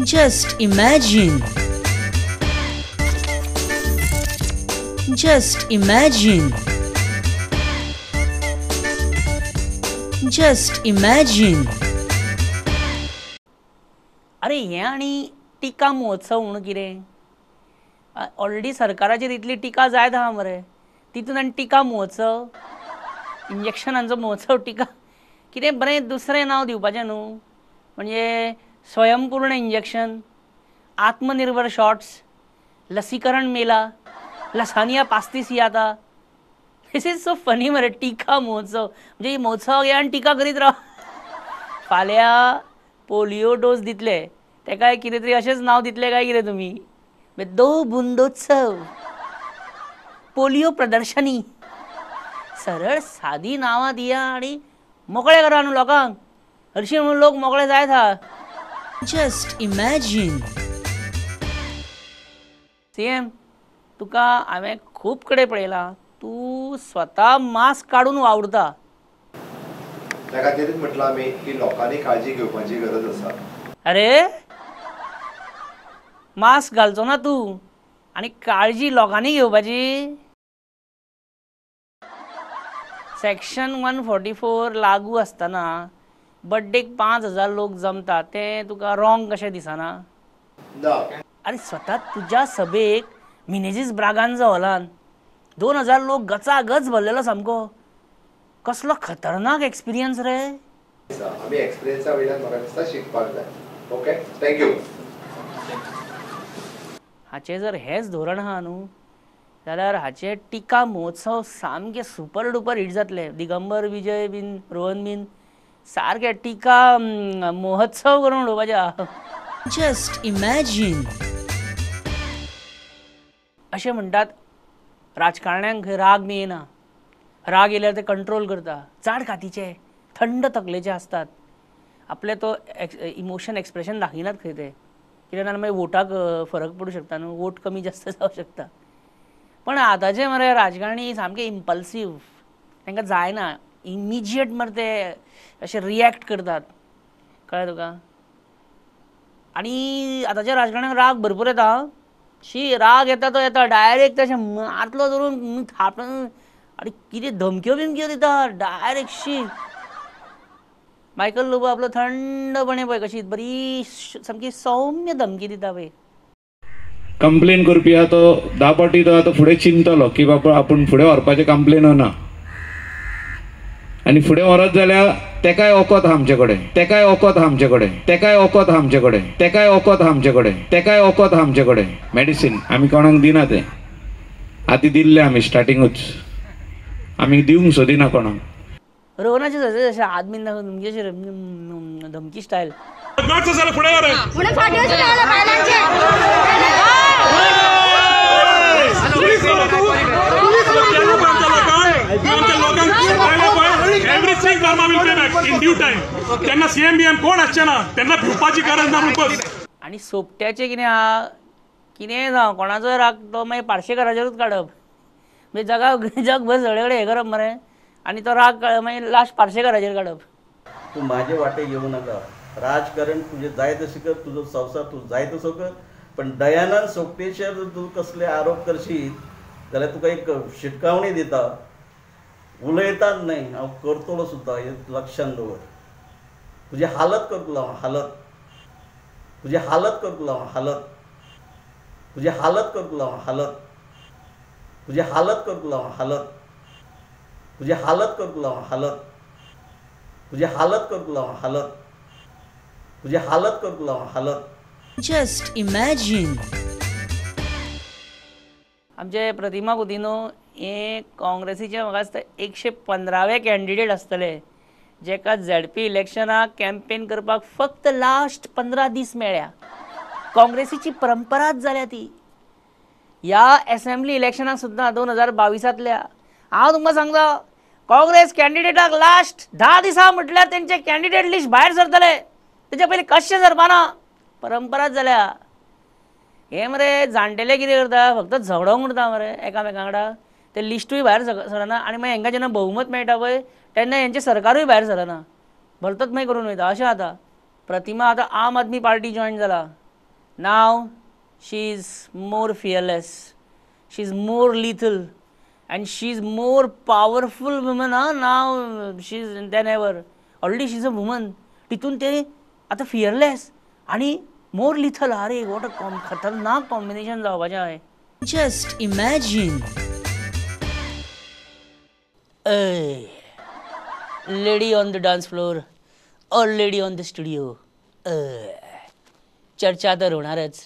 Just imagine. Just imagine. Just imagine. अरे हें आनी टिका महोत्सव म्हणून कितें? ऑलरेडी सरकाराचेर इतली टिका जायत आहा मरे, तितून आनी टिका महोत्सव, इंजेक्शनांचो महोत्सव, टिका कितें बरें दुसरें नांव दिवपाचें न्हू, म्हणजे स्वयंपूर्ण इंजेक्शन, आत्मनिर्भर शॉट्स, लसीकरण मेला, लसानिया पास्तीस आता. This is so funny मरे. टिका महोत्सव म्हणजे महोत्सव घे आनी टिका करीत राव. फाल्यां पोलियो डोस दितले तेकाय कितें तरी अशेंच नांव दितले काय कितें तुमी, दो बुंदोत्सव, पोलियो प्रदर्शनी. सरळ सादी नांवां दिया आनी मोकळे करा न्हू लोकांक. हरशीं म्हणून लोक मोकळे जायत आहा. Just imagine. CM, तुका हांवें खूब कडेन पळयलां, तूं स्वता मास्क काडून वावुरता. त्या खातीरच म्हटलां आमी की लोकांनी काळजी घेवपाची गरज आसा. अरे मास्क घालचो ना तूं आनी काळजी लोकांनी घेवपाची? सेक्शन 144 लागू आसतना बड्डेक 5000 लोक जमता तें तुका रॉंग कशें दिसना? अरे स्वता तुज्या सभेक मिनेजीस ब्रागांजा हॉलान 2000 लोक गचागच भरलेलो सामको. कसलो खतरनाक एक्सपिरियन्स रे. आमी एक्सपिरियन्सा वयल्यान म्हाका दिसता शिकपाक जाय. Okay, thank you. हाचें जर हेंच धोरण आहा न्हू जाल्यार हाचे टिका महोत्सव सामके सुपर डुपर हिट जातले. दिगंबर विजय बीन रोहन बीन सारके टिका महोत्सव करून उडोवपाचे. Just imagine. अशें म्हणटात राजकारण्यांक राग बी येना, राग येयल्यार ते कंट्रोल करता. चड कातीचे थंड तकलेचे आसतात, आपले तो इमोशन एक्सप्रेशन दाखयनात खंय ते, कित्याक नाल्यार मागीर वोटाक फरक पडूं शकता न्हू, वोट कमी जास्त जावं शकता. पण आतांचे मरे राजकारणी सामके इम्पल्सीव, तांकां जायना इमिजिएट मरे ते अशे रिएक्ट करतात. कळ्ळें तुका? आनी आतांच्या राजकारण्यांक राग भरपूर येता. शी, राग येता तो येता डायरेक्ट तशें मारतलो धरून थापटून, आनी कितें धमक्यो बिमक्यो दिता डायरेक्ट. शी, मायकल लोबो आपलो थंडपणे पळय कशी बरी सामकी सौम्य धमकी दिता पळय. कंप्लेन करपी आहा तो 10 पाटी तो आतां फुडें चिंतलो की बाबा आपूण फुडें व्हरपाचें कंप्लेन ना, आनी फुडें व्हरत जाल्यार तेकाय वखद आहा आमचे कडेन, तेकाय वखद आहा आमचे कडेन, तेकाय वखद आहा आमचे कडेन, तेकाय वखद आहा आमचे कडेन, तेकाय वखद आहा आमचे कडेन. मेडिसीन आमी कोणाक दिना, तें आतां दिल्लें आमी स्टार्टिंगूच, आमी दिवंक सोदिना कोणाक. रोहनाचे जशें आदमीन धमकी धमकी स्टायल. आनी सोपट्याचें कितें आहा, कितेंय जावं कोणाचोय राग तो मागीर पार्शेकाराचेरूच काडप. म्हणजे जगाक जगभर सगळे कडेन हें करप मरे, आनी तो राग मागीर लास्ट पार्शेकाराचेर काडप. तूं म्हाजे वाटे येवं नाका, राजकारण तुजें जाय तशें कर, तुजो संवसार तूं जाय तसो कर, पण दयानंद सोपटेचेर जर तूं कसले आरोप करशीत जाल्यार तुका एक शिटकावणी दिता, उलयतात न्हय हांव करतलो सुद्दां, हें लक्षान दवर. तुजी हालत करतलो हांव, हालत तुजी हालत करतलो हांव, हालत तुजी हालत करतलो हांव, हालत तुजी हालत करतलो हांव, हालत तुजी हालत करतलो हांव, हालत तुजी हालत करतलो हांव, हालत तुजी हालत करतलो हांव, हालत. Just imagine. आमचे प्रतिमा कुतिन्हो हे काँग्रेसीचे म्हाका दिसता 115वे कॅन्डिडेट आसतले जेका झेडपी इलेक्शनाक कॅम्पेन करपाक फक्त लास्ट 15 दीस मेळ्ळ्या. काँग्रेसीची परंपराच जाल्या ती. ह्या एसेंब्ली इलेक्शनाक सुद्दां 2022तल्या हांव तुमकां सांगता, काँग्रेस कॅन्डिडेटाक लास्ट 10 दिसां म्हटल्यार तेंचे कॅन्डिडेट लिस्ट भायर सरतले, तेच्या पयलीं कशें सरपाना. परंपराच जाल्या. हे मरे जाणटेले कितें करता, फक्त झगडोंक उरता मरे एकामेकां वांगडा, ते लिस्टूय भायर सरना, आनी मागीर हेंकां जेन्ना बहुमत मेळटा पळय तेन्ना हेंचें सरकारूय भायर सरना, भरतच मागीर करून वयता. अशें आतां प्रतिमा आतां आम आदमी पार्टी जॉयन जाला. Now she is more fearless, she is more lethal and she is more powerful woman. Ah, now she is than ever. Already she is a woman, तितून ते आतां फियरलेस आनी मोर लिथल. अरे what a खतरनाक combination जावपाचें हांवें. Just imagine. Lady on the dance floor or lady on the studio, चर्चा तर होणारच.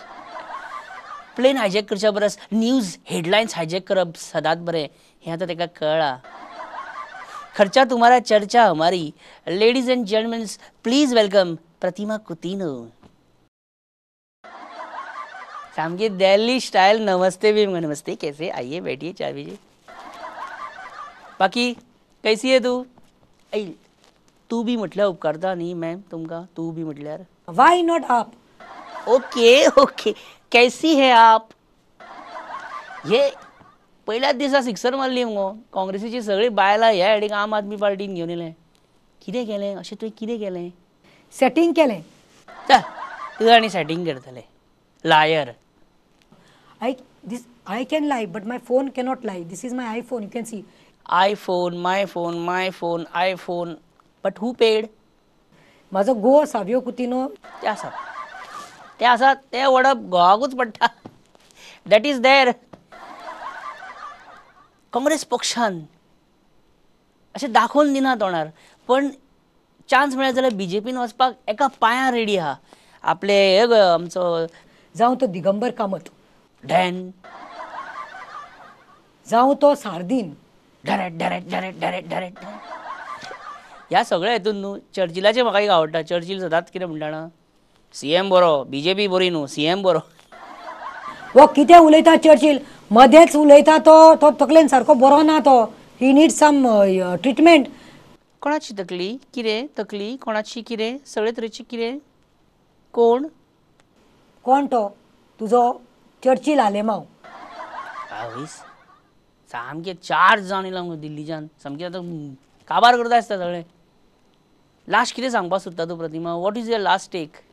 प्लेन हायजॅक करच्या परस न्यूज हेडलायन्स हायजॅक करप सदांच बरें हें आतां ताका कळ्ळां. खर्चा तुम्हारा चर्चा हमारी. Ladies and gentlemens, please welcome Pratima Coutinho. सामकी दिल्ली स्टायल. नमस्ते भी नमस्ते, कैसे आइए बैठिए चाय पीजिए. बाकी कैसी है तू? ऐ तू बी म्हटल्यार उपकारता न्ही मॅम तुमकां? तू बी म्हटल्यार why not आप? ओके ओके, कैसी है आप? हे पयल्याच दिसा सिक्सर मारली मुगो काँग्रेसीची सगळी बायलां ह्या हेडीक आम आदमी पार्टीन घेवन येयलें. कितें केलें अशें तुवें? कितें केलें? सेटींग केलें. चल तूं आनी सेटींग करतलें liar. I this I can lie but my phone cannot lie. This is my iPhone, you can see. iPhone, my phone, my phone, iPhone, but who paid? म्हाजो गो सावियो कुतिनो. ते आसा, ते आसा, ते वडप घोवाकूच पडटा. That is there. Congress पक्षान अशें दाखोवन दिना तोंडार, पण चान्स मेळ्ळो जाल्यार बीजेपीन वचपाक एका पांयार रेडी आहा. आपले हे गो आमचो जावं तो दिगंबर कामत, ढॅन जावं तो सार्दीन, ढरेट ढरेट ढरेट ढरेट ढरेट. ह्या सगळ्या हितून न्हू चर्चिलाचें म्हाका एक आवडटा. चर्चिल सदांच कितें म्हणटा जाणा, सीएम बरो, बीजेपी बरी न्हू, सीएम बरो. हो कितें उलयता चर्चिल, मदेंच उलयता तो, तो तकलेन सारको बरो ना तो. He need some treatment. कोणाची तकली कितें, तकली कोणाची कितें, सगळे तरेची कितें, कोण कोण तो तुजो चर्चिल आलेमाव. आवयस, सामकें चार्ज जावन येयलां मुगो दिल्लीच्यान, सामकें आतां काबार करता दिसता सगळें. लास्ट कितें सांगपाक सोदता तूं Pratima? What is your last take?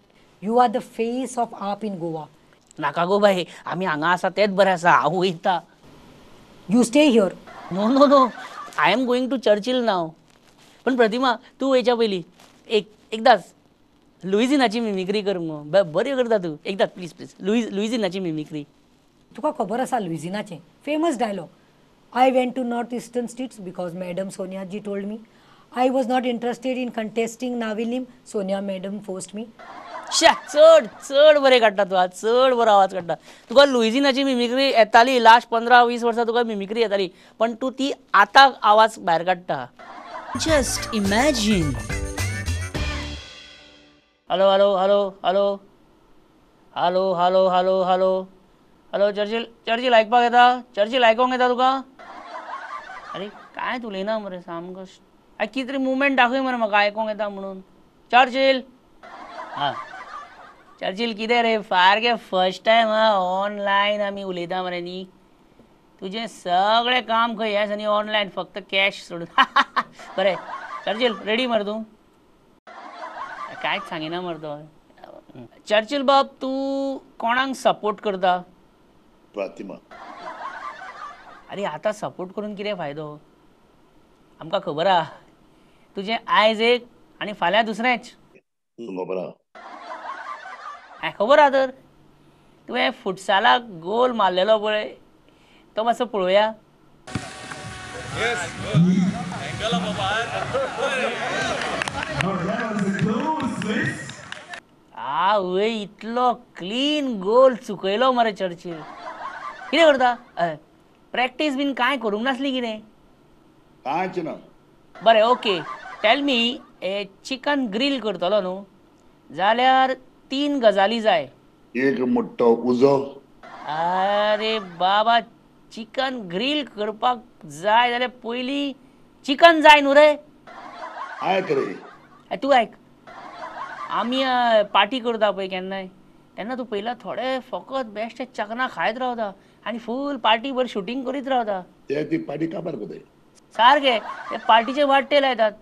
You are the face of AAP in Goa. नाका गो बाय, आमी हांगा आसा तेंच बरें आसा. हांव वयता. You stay here. No no no, I am going to Churchill now. पण प्रतिमा तूं वयच्या पयलीं एक एकदांच लुइझिनाची मिमिक्री कर मुगो. बरी करता तूं. एकदांच प्लीज प्लीज लुइझिनाची मिमिक्री. तुका खबर आसा लुइझिनाचें famous dialogue, I went to north eastern states because madam Sonia ji told me. I was not interested in contesting Navelim, Sonia madam forced me. श्या, चड चड बरें काडटा तूं आज, चड बरो आवाज काडटा. तुका लुइझिनाची मिमिक्री येताली लास्ट 15-20 वर्सां तुका मिमिक्री येताली, पण तूं ती आतां आवाज भायर काडटा. Just imagine. Hello hello hello hello hello hello hello hello hello Churchill, Churchill आयकपाक येता? चर्चिल आयकोंक येता तुका? अरे कांयच उलयना मरे सामको. कितें तरी मुवमेंट दाखय मरे म्हाका आयकोंक येता म्हणून. चर्चिल, आं चर्चिल कितें रे, सारकें फर्स्ट टायम आं ऑनलायन आमी उलयता मरे न्ही. तुजें सगळें काम खंय हें आसा न्ही ऑनलायन, फक्त कॅश सोडून. बरें चर्चिल, रेडी मरे तूं? कांयच सांगिना मरे तो. चर्चिल बाब, तूं कोणाक सपोर्ट करता? प्रतिमा. अरे आतां सपोर्ट करून कितें फायदो? आमकां खबर आहा तुजें आयज एक आनी फाल्यां दुसरेंच. खबर आहा. खबर आहा तर तुवें फुटसालाक गोल मारलेलो पळय तो मातसो पळोवया. आवय, इतलो क्लीन गोल चुकयलो मरे चर्चिल. कितें करता? प्रॅक्टीस बीन कांय करूंक नासली कितें? कांयच ना. बरें okay, tell me, chicken grill करतलो न्हू जाल्यार 3 गजाली जाय. एक मोठो उजो. अरे बाबा, चिकन ग्रील करपाक जाय जाल्यार पयलीं चिकन जाय न्हू रे. आयक रे, तूं आयक. आमी पार्टी करता पळय केन्नाय, तेन्ना तूं पयला थोडे फकत बेश्टे चकना खायत रावता आनी फूल पार्टी भर शुटींग करीत रावता. ते पार्टी काबार करताय सारके, ते पार्टीचे वाट्टे लायतात.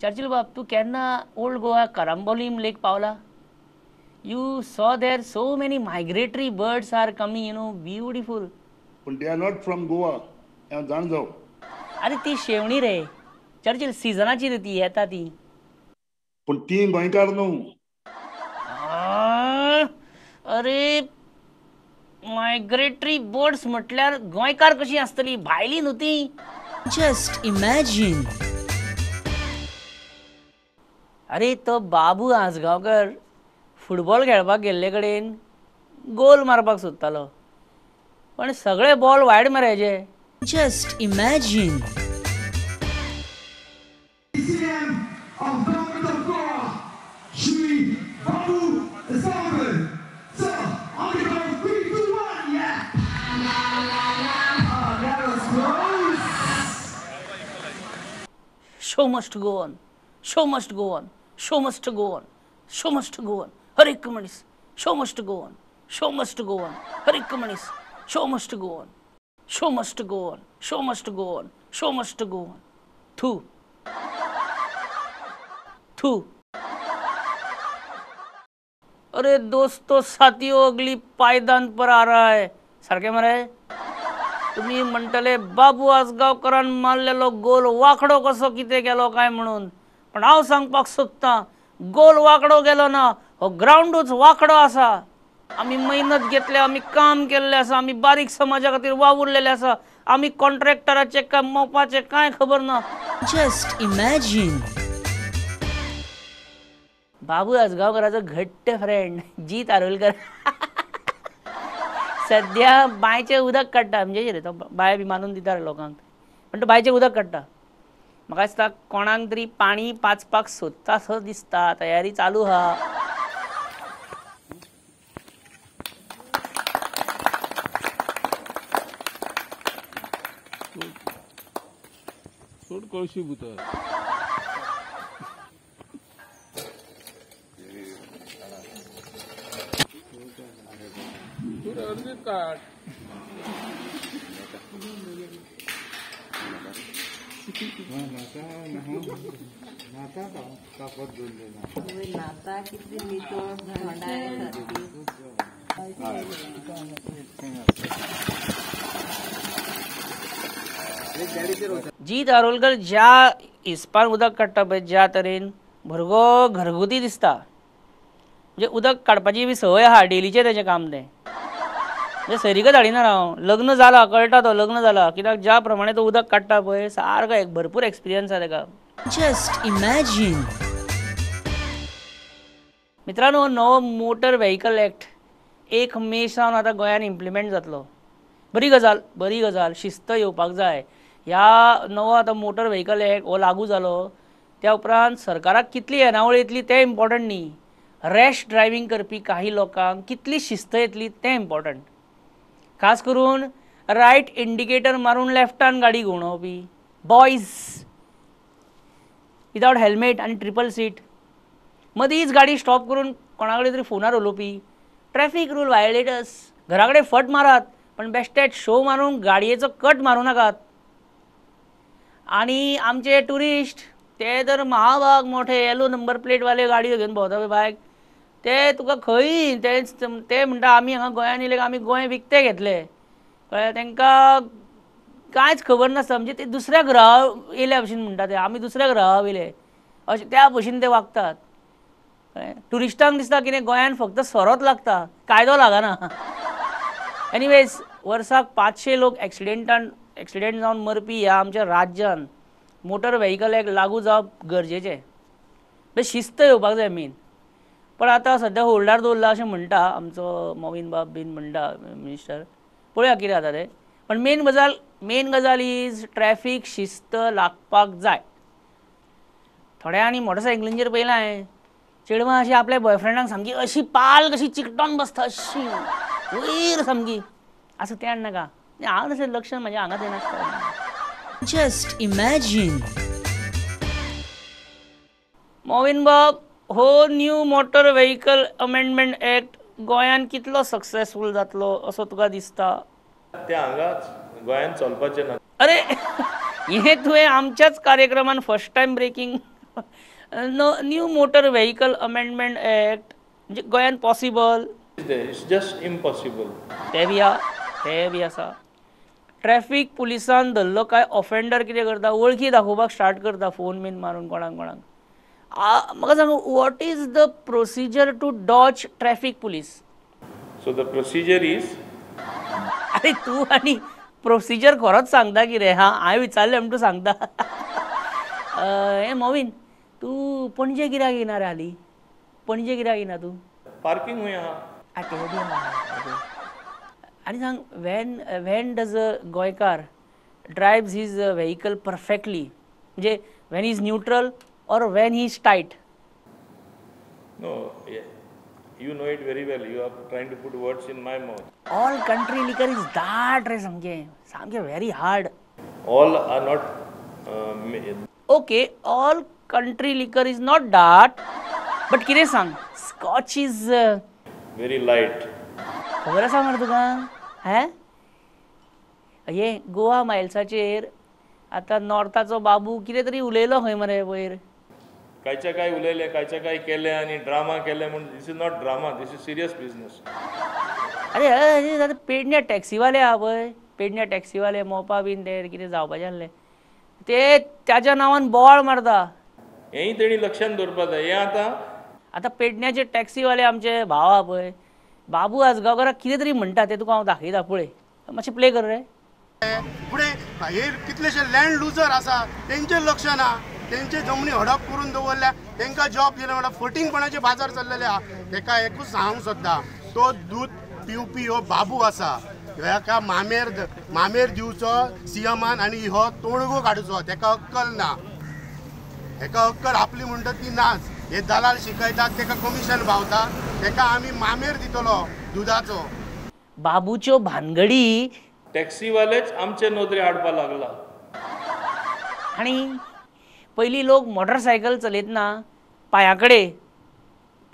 चर्चिल बाब, तूं केन्ना ओल्ड गोवा करंबोलीम लेक पावला? You saw there so many migratory birds are coming, you know, beautiful. पूण they are not from Goa, हांव जाण जावं. अरे ती शेवणी रे चर्चिल, सिजनाची रे ती येता ती. पूण ती गोंयकार न्हू. अरे मायग्रेटरी बर्ड्स म्हटल्यार गोंयकार कशी आसतली, भायली न्हू ती. Just imagine. अरे तो बाबू आजगांवकर फुटबॉल खेळपाक गेल्ले कडेन गोल मारपाक सोदतालो, पण सगळे बॉल वायड मारायचे. Just imagine. Show must go on, show must go on, show must go on, show must go on. हर एक मनीस show must go on, show must go on. हर एक मनीस show must go on, show must go on, show must go on, show must go on. थू थू. अरे दोस्तों साथियों, अगली पायदान पर आ रहा है. सारखे मरे तुम्ही म्हणटले बाबू आजगांवकरान मारलेलो गोल वांकडो कसो कितें गेलो काय म्हणून, पण हांव सांगपाक सोदतां गोल वांकडो गेलो ना, हो ग्रावंडूच वांकडो आसा. आमी मेहनत घेतल्या, आमी काम केल्लें आसा, आमी बारीक समाजा खातीर वावुरलेले आसा, आमी कॉन्ट्रॅक्टराचे काय मोपाचे कांय खबर ना. Just imagine. बाबू आजगांवकराचो घट्ट फ्रेंड जीत आरोलकर सद्या बांयचें उदक काडटा. म्हणजे कितें तो बांय बी मानून दिता रे लोकांक, पण तो बांयचें उदक काडटा. म्हाका दिसता कोणाक तरी पाणी पाचपाक सोदता सो दिसता, तयारी चालू आहा. सोड कळशी भुतर. काड जीत आरोलकर ज्या हिसपान उदक काडटा पळय, ज्या तरेन भुरगो घरगुती दिसता, म्हणजे उदक काडपाची बी संवय आहा, डेलीचें तेजें काम तें. म्हणजे सैरिकच हाडिना हांव, लग्न जाला कळटा तो लग्न जाला, कित्याक ज्या प्रमाणे तो उदक काडटा पळय सारको एक भरपूर एक्सपिरियन्स आसा तेका. Just imagine. मित्रांनो, नवो मोटर व्हेकल एक्ट 1 मे सावन आतां गोंयांत इम्प्लिमेंट जातलो. बरी गजाल, बरी गजाल, शिस्त येवपाक जाय. ह्या नवो आतां मोटर व्हेकल एक्ट हो लागू जालो त्या उपरांत सरकाराक कितली येणावळ येतली तें इम्पॉर्टंट न्ही, रॅश ड्रायव्हींग करपी काही लोकांक कितली शिस्त येतली तें इम्पॉर्टंट. खास करून रायट इंडिकेटर मारून लेफ्टान गाडी घुंवडावपी बॉयज विदावट हेल्मेट आनी ट्रिपल सीट, मदींच गाडी स्टॉप करून कोणा कडेन तरी फोनार उलोवपी, ट्रॅफीक रूल व्हायोलेटर्स. घरा कडेन फट मारात पण बेश्टेच शो मारून गाडयेचो कट मारूं नाकात. आनी आमचे ट्युरिस्ट ते तर महाभाग मोठे येलो नंबर प्लेटवाले गाडयो घेवन भोंवता पळय बायक, ते तुका खंय ते म्हणटा आमी हांगा गोंयांत येयले आमी गोंय विकतें घेतलें, कळ्ळें? तांकां कांयच खबर नासता, म्हणजे ते दुसऱ्या ग्रहा येयल्या भशेन म्हणटा ते, आमी दुसऱ्या ग्रहा वयले अशें त्या भशेन ते वागतात. कळ्ळें? ट्युरिस्टांक दिसता कितें गोंयांत फक्त सोरोच लागता, कायदो लागना. एनिवेज, वर्साक 500 लोक एक्सिडेंट जावन मरपी ह्या आमच्या राज्यान मोटर व्हेकल एक्ट लागू जावप गरजेचें. म्हणजे शिस्त येवपाक जाय मेन. पण आतां सद्या होल्डार दवरला अशें म्हणटा आमचो मोविन बाब बीन म्हणटा मिनिस्टर, पळोवया कितें जाता तें. पण मेन गजाल is traffic शिस्त लागपाक जाय. थोड्यांनी मोटरसायकलींचेर पळयलां हांवें, चेडवां अशी आपल्या बॉयफ्रेंडाक सामकी अशी पाल कशी चिकटोन बसता, अशी वयर सामकी. आसूं तें नाका, हांव तशें लक्ष म्हजें हांगा थंय नासता. Just imagine. Movin बाब, हो new motor vehicle amendment act गोंयांत कितलो सक्सेसफूल जातलो असो तुका दिसता? ते हांगाच गोंयांत चलपाचें ना. अरे हें तुवें आमच्याच कार्यक्रमान first time breaking. New motor vehicle amendment act म्हणजे गोंयान पॉसिबल? It's just impossible. ते बी आहा, ते बी आसा. ट्रॅफिक पुलिसान धरलो काय ऑफेंडर कितें करता, वळखी दाखोवपाक स्टार्ट करता फोन बीन मारून कोणाक कोणाक. म्हाका सांग, what is the procedure to dodge traffic police? So the procedure is, अरे तूं आनी प्रोसिजर खरोच सांगता कितें? हां, हांवें विचारलें म्हण तूं सांगता. हे मोविन, तूं पणजे कित्याक येना रे हालीं? पणजे कित्याक येना तूं? पार्किंग खंय आहा? तें बी आहा. आनी सांग, when does a Goenkar drives his vehicle perfectly? म्हणजे when is neutral or when he is tight? No, you know it very well. You are trying to put words in my mouth. All country liquor is दाट रे, सामकें सामकें very hard. All are not. Okay, all country liquor is not दाट, but कितें सांग, scotch is very light. खबर आसा मरे तुका? हें, हे गोवा मायल्साचेर आतां नॉर्थाचो बाबू कितें तरी उलयलो खंय मरे वयर. कायच्या काय उलयले, कायच्या काय केले आनी ड्रामा केले म्हूण. This is not drama, this is serious business. अरे आतां पेडण्या टॅक्सीवाले आहा पळय, पेडण्या टॅक्सीवाले मोपा बीन ते कितें जावपाचें आसलें ते ताच्या नांवान बोवाळ मारता. हेंय तेणी लक्षांत दवरपा जाय. हें आतां आतां पेडण्याचे टॅक्सीवाले आमचे भाव आहा पळय, बाबू आजगांवकाराक कितें तरी म्हणटा तें तुका हांव दाखयता पळय, मातशें प्ले कर रे. फुडें हे कितलेशे लँड लुजर आसा तेंचें लक्ष ना, तेंचे जमनी हडप करून दवरल्या, तेंकां जॉब दिना म्हणल्यार फटींगपणाचे बाजार चल्लेले आहा. तेका एकूच सांगूंक सोदता, तो दूद पिवपी हो बाबू आसा, हेका मामेर मामेर दिवचो सीएमान आनी हो तोणगो काडचो. तेका अक्कल ना, हेका अक्कल आपली म्हणटा ती नाच. हे दलाल शिकयतात, तेका कमिशन पावता, तेका आमी मामेर दितलो दुदाचो. बाबूच्यो भानगडी टॅक्सीवालेच आमचे नदरे हाडपा लागला. आनी पयलीं लोक मोटरसायकल चलयतना पांया कडेन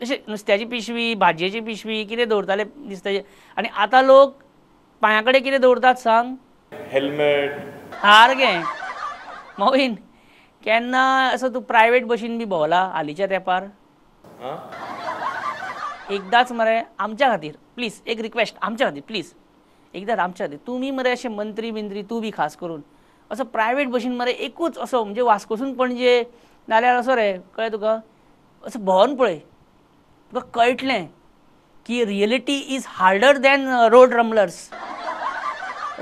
अशें नुस्त्याची पिशवी, भाजयेची पिशवी कितें दवरताले नुस्त्याचे, आनी आतां लोक पांया कडेन कितें दवरतात सांग? हेल्मेट. सारकें. मोविन, केन्ना असो तूं प्रायवेट बशीन बी भोंवला हालींच्या तेंपार? एकदांच मरे आमच्या खातीर प्लीज, एक रिक्वेस्ट आमच्या खातीर प्लीज, एकदांच आमच्या खातीर तुमी मरे अशे मंत्री बिंत्री तूं बी खास करून असो प्रायवेट बशीन मरे एकूच असो म्हणजे वास्कोसून पणजे नाल्यार असो रे, कळ्ळें तुका, असो भोंवन पळय, तुका कळटलें की reality is harder than road rumblers.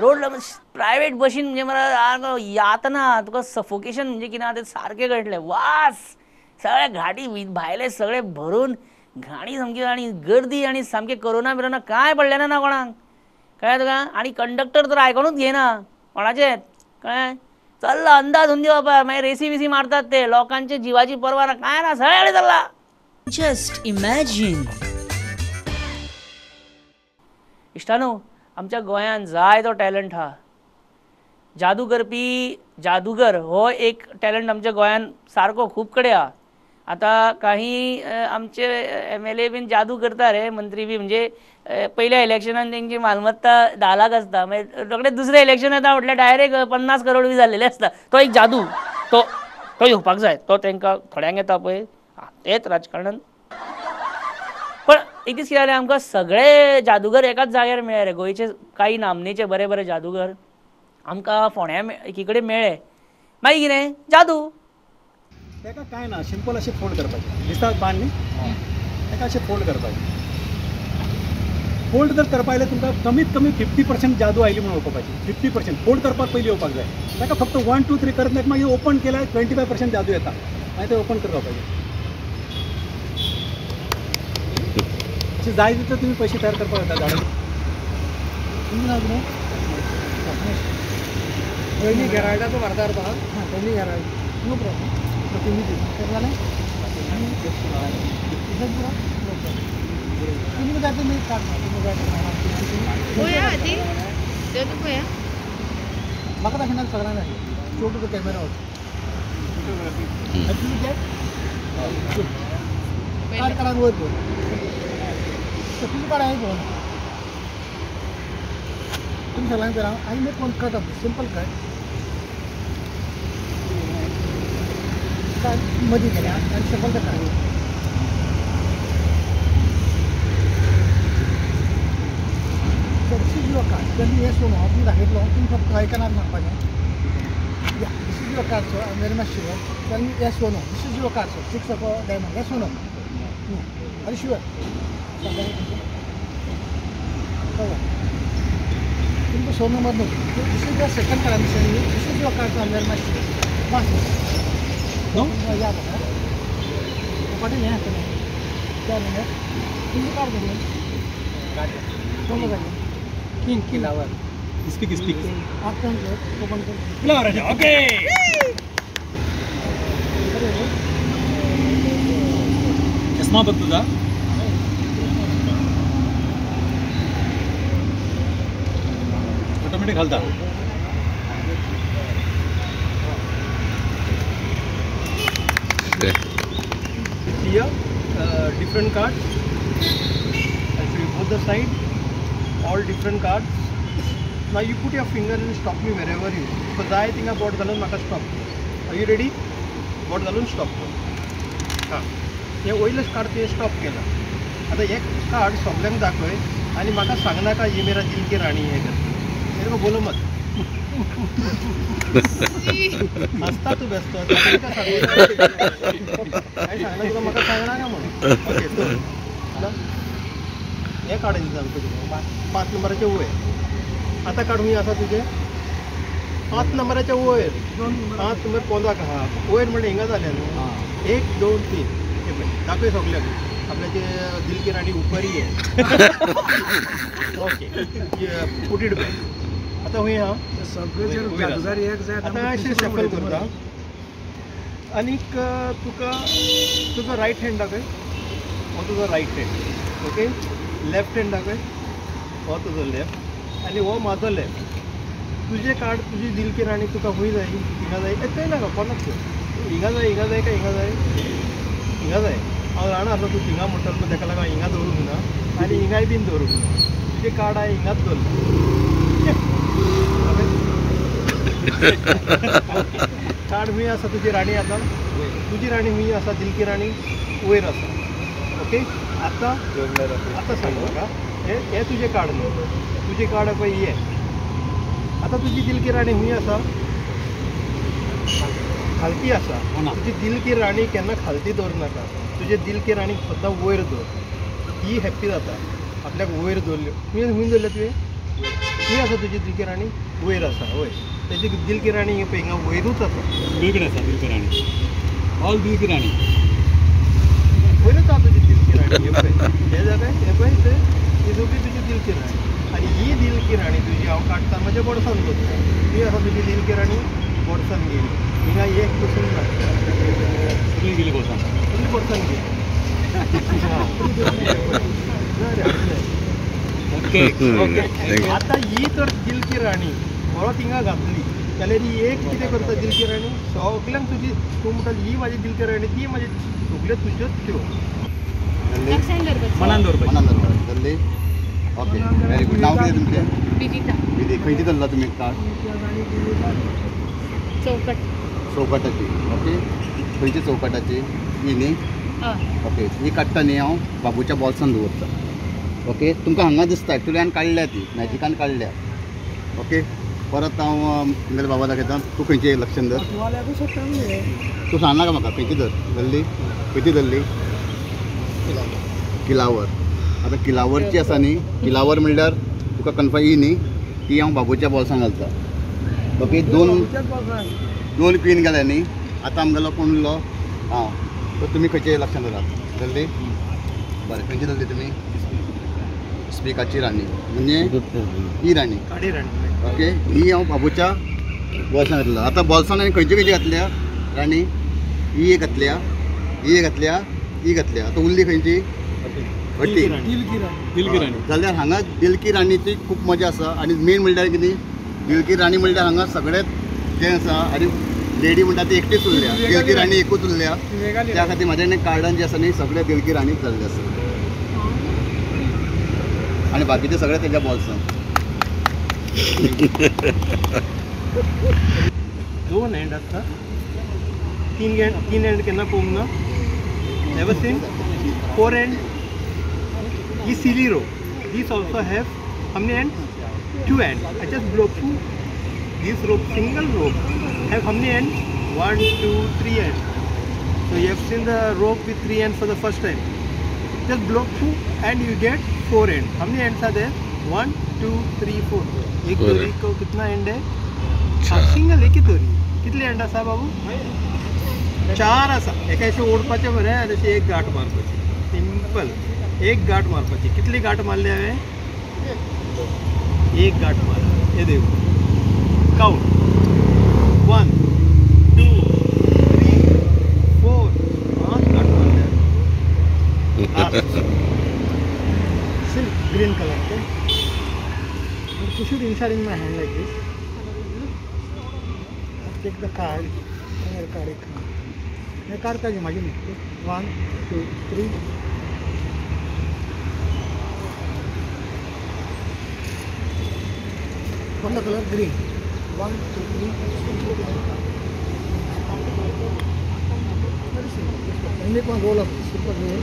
Road rumblers private बशीन म्हणजे मरे यातना, तुका सफोकेशन म्हणजे कितें आहा तें सारकें कळटलें. वास सगळे घाटी भायले सगळे भरून घाणी सामकी, आनी गर्दी, आनी सामकें कोरोना बिरोना कांय पडलें ना कोणाक, कळ्ळें तुका? आनी कंडक्टर तर आयकोनूच घेयना कोणाचेंच, कळ्ळें? चल्ला अंदाज हुंदी बाबा, मागीर रेसी बिसी मारतात ते, लोकांच्या जिवाची पर्वा ना, कांय ना, सगळे चल्ला. Just imagine. इश्टानो, आमच्या गोंयांत जाय तो टॅलंट आहा. जादू करपी जादूगर हो एक टॅलंट आमच्या गोंयांत सारको खूब कडेन आहा. आतां काही आमचे MLA बीन जादू करता रे, मंत्री बी, म्हणजे पयल्या इलेक्शनान तेंची मालमत्ता 10 लाख आसता, मागीर रोखडे दुसऱ्या इलेक्शन येता म्हटल्यार डायरेक्ट 50 करोड बी जाल्लेले आसता. तो एक जादू, तो तो येवपाक जाय, तो तेंकां थोड्यांक येता पळय, तेच राजकारणान. पण एक दीस कितें जालें, आमकां सगळे जादूगर एकाच जाग्यार मेळ्ळे रे. गोंयचे कांय नामनेचे बरे बरे जादूगर आमकां फोंड्या एकी कडेन मेळ्ळे. मागीर कितें जादू ताका कांय ना, सिंपल अशें फोल्ड करपाचें, दिसता पान न्ही, ताका अशें फोल्ड करपाचें. फोल्ड जर करपा आयलें तुमकां कमीत कमी 50% जादू आयली म्हणून वळखुपाची. 50% फोल्ड करपाक पयलीं येवपाक जाय. ताका फक्त 1 2 3 करत मागीर ओपन केल्यार 25% जादू येता, मागीर ते ओपन करपाचें. अशें जाय तितले तुमी पयशे तयार करपाक जाता. झाडां पयलीं घेरायटाचो भारतार पयलीं घेरायट नो प्रॉब्लम. जालें तुमी जाय तुमी म्हाका दाखयना सगळ्यांक दाखय. Show to the camera also. Card काडून वयर दवर. तुमी काड हांवें पळोवना, तुमी सगळ्यांक करा. I make one cut of simple cut. मदीं केल्या आनी शफल ते काड. This is your card. Tell me yes or no. हांव तुमकां दाखयतलो, तुमी फक्त हय का ना सांगपाचें. Yeah, this is your card sir, I am very much sure. Tell me yes or no. This is your card sir, 6 of diamond. Yes or no? No. Are you sure? तुमकां 100 नंबर न्हू. This is your second card, I am showing you. This is your card sir, I am very much sure. बस नो याद आसा फाटीं हें आसतलें त्या नंबर तुमचें कार्ड घेतलें कोण जालें किंग किलावर स्पीक स्पीक ओपन कर किलावर. ओके चष्मा बघ तुझा ऑटोमॅटिक घालता. Here different cards. I show you both the side, all different cards. Now you put your finger and stop me wherever you. Because I think I bought galon maka stop. Are you ready? Bought galon stop. हां, हे वयलेच card तुवें stop केला. आतां एक card सगल्यांक दाखय आनी म्हाका सांगनाका ये मेरा दिल की राणी हे कर. मेरे को बोलो मत. हसता तूं बेस्तो. काय सांगना तुका, म्हाका सांगनाका म्हणून. ओके चल, हें कार्ड दिता आमकां तुका 5 नंबराचें वयर. आतां कार्ड खूंय आसा तुजें? 5 नंबराच्या वयर. 5 नंबर पोंदाक आहा. वयर म्हणल्यार हिंगा जालें न्हू. 1 2 3 हे पळय दाखय सगल्यांक आपल्याचे दिल की राणी उपरी आहे. Okay put it back. आतां खूंय आहा आतां अशें शफल करता आनीक तुका तुजो रायट हँड दाखय. हो तुजो right hand. Okay, left hand दाखय. हो तुजो लेफ्ट आनी हो म्हाजो लेफ्ट. तुजें कार्ड तुजी दिल की राणी तुका खूंय जाय? हिंगा जाय? थंय नाका कोणाक थंय. हिंगा जाय, हिंगा जाय काय हिंगा जाय? हिंगा जाय. हांव जाणा आसलो तूं थिंगा म्हणटलो, पूण तेका लागून हिंगा दवरूंक ना आनी हिंगाय बीन दवरूंक ना. तुजें कार्ड हांवें हिंगाच दवरलां. कार्ड खूंय आसा तुजी राणी? आतां तुजी राणी खूंय आसा? दिल की राणी वयर आसा. ओके, आतां आतां सांग म्हाका, हें तुजें कार्ड न्हू. तुजें कार्ड पळय हें. आतां तुजी दिल की राणी खूंय आसा? खालती आसा. तुजी दिल की राणी केन्ना खालती दवरनाका. तुजे दिल की राणी सद्दां वयर दवर. ही हॅप्पी जाता आपल्याक वयर दवरल्यो. खूंय खूंय दवरल्या तुवें? खूंय आसा तुजी दिल की राणी? वयर आसा. वयर तेजी दिल की राणी पळय हिंगा वयरूच आसा. सगळीकडेन आसा दिल की राणी. ऑल दिल की राणी वयरूच आसा तुजी दिल की राणी. हें पळय, हें जालें, हें पळय थंय ही सगळी तुजी दिल की राणी. आनी ही दिल की राणी तुजी हांव काडटा म्हज्या बोडसान दवरता. ही आसा तुजी दिल की राणी बोडसान गेली. हिंगा एक पसून ना सगळी गेली बोडसान. सगळी बोडसान गेली. ओके ओके, आतां ही तर दिल की राणी परत हिंगा घातली जाल्यार ही एक कितें करता दिल की राणी सगल्यांक तुजी. तूं म्हणटा ही म्हाजी दिल की राणी, ती म्हाजी, सगल्यो तुज्योच त्यो. मनान दवरपाचें. मनान दवरपाचें. धरली? Okay, very good. नांव कितें तुमचें? विदिता. विधी. खंयची धरला तुमी कार्ड? चौकट. चौकटाची. ओके, खंयची चौकटाची? ही न्ही? ओके, ही काडटा न्ही हांव बाबूच्या बॉल्सान दवरता. ओके, तुमकां हांगा दिसता एक्चुली हांवें काडल्या ती मॅजिकान काडल्या. ओके, परत हांव तुमगेल्या बाबा दाखयता. तूं खंयची लक्षान धर. तूं सांगनाका म्हाका खंयची धर धरली. खंयची धरली? किलावर. आतां किलावरची आसा न्ही, किलावर म्हणल्यार तुका कन्फर्म ही न्ही, ती हांव बाबूच्या बॉल्सान घालता. ओके, दोन दोन क्वीन गेल्या न्ही. आतां आमगेलो कोण उरलो? हांव. सो तुमी खंयचे लक्षान धरात. धरली? बरें, खंयची धरली तुमी? स्पिकाची राणी म्हणजे ही राणी. ओके, ही हांव बाबूच्या बॉल्सान घातला. आतां बॉल्सान हांवें खंयची खंयची घातल्या राणी? ही एक घातल्या, ही एक घातल्या, ही घातल्या. आतां उरली खंयची? हट्टी. जाल्यार हांगा दिल की राणीची खूब मजा आसा. आनी मेन म्हणल्यार कितें, दिल की राणी म्हणल्यार हांगा सगळें जें आसा आनी लेडी म्हणटा ती एकटीच उरल्या. दिल की राणी एकूच उरल्या. त्या खातीर म्हाज्या कार्डान जें आसा न्ही सगळें दिल की राणीच जाल्लें आसा आनी बाकीचे सगळे तेज्या बॉल्सान. 2 हँड आसता, 3 हँड. 3 हँड केन्ना पळोवंक ना. Never seen 4 hand. He silly row. This also have how many hands? 2 ends. I just blow through this rope, single rope. Have how many ends? 1, 2, 3 ends. So you have seen the rope with 3 ends for the first time. Just blow through and you get 4 ends. How many ends are there? 1, 2, 3, 4. एक दोरी को कितना and Hai? Single एक ही दोरी. कितले and आसा बाबू? 4 आसा. एका अशें ओडपाचें बरें आनी अशें एक गांठ मारपाची. सिंपल, एक गांठ मारपाची. कितली गांठ मारली हांवें? एक गांठ मारली. हे देव काउंट 1 2 3 4 5 गांठ मारली. Silk green colour. Okay, push it inside in my hand like this. Take the card. Card एक कार्ड का imagine. 1 2 3. From the color green. 1 2 3. Very simple. And make one roll of this simple roll.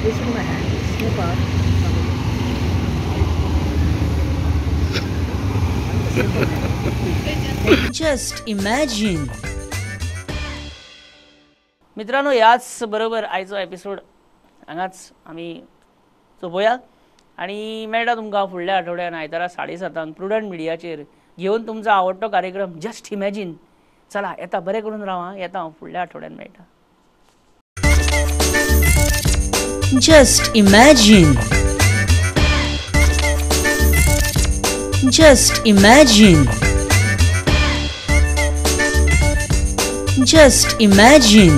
Place it in my hand. Snip out. Just imagine. मित्रांनो, याच बरोबर आयचो episode हांगाच आमी सोंपोया आनी मेळटा तुमकां फुडल्या आठवड्यान आयतारा 7:30 प्रुडंट मिडियाचेर घेवन तुमचो आवडटो कार्यक्रम जस्ट इमॅजीन. चला येता, बरें करून राव. येता हांव फुडल्या आठवड्यान मेळटा. Just imagine. Just imagine. Just imagine.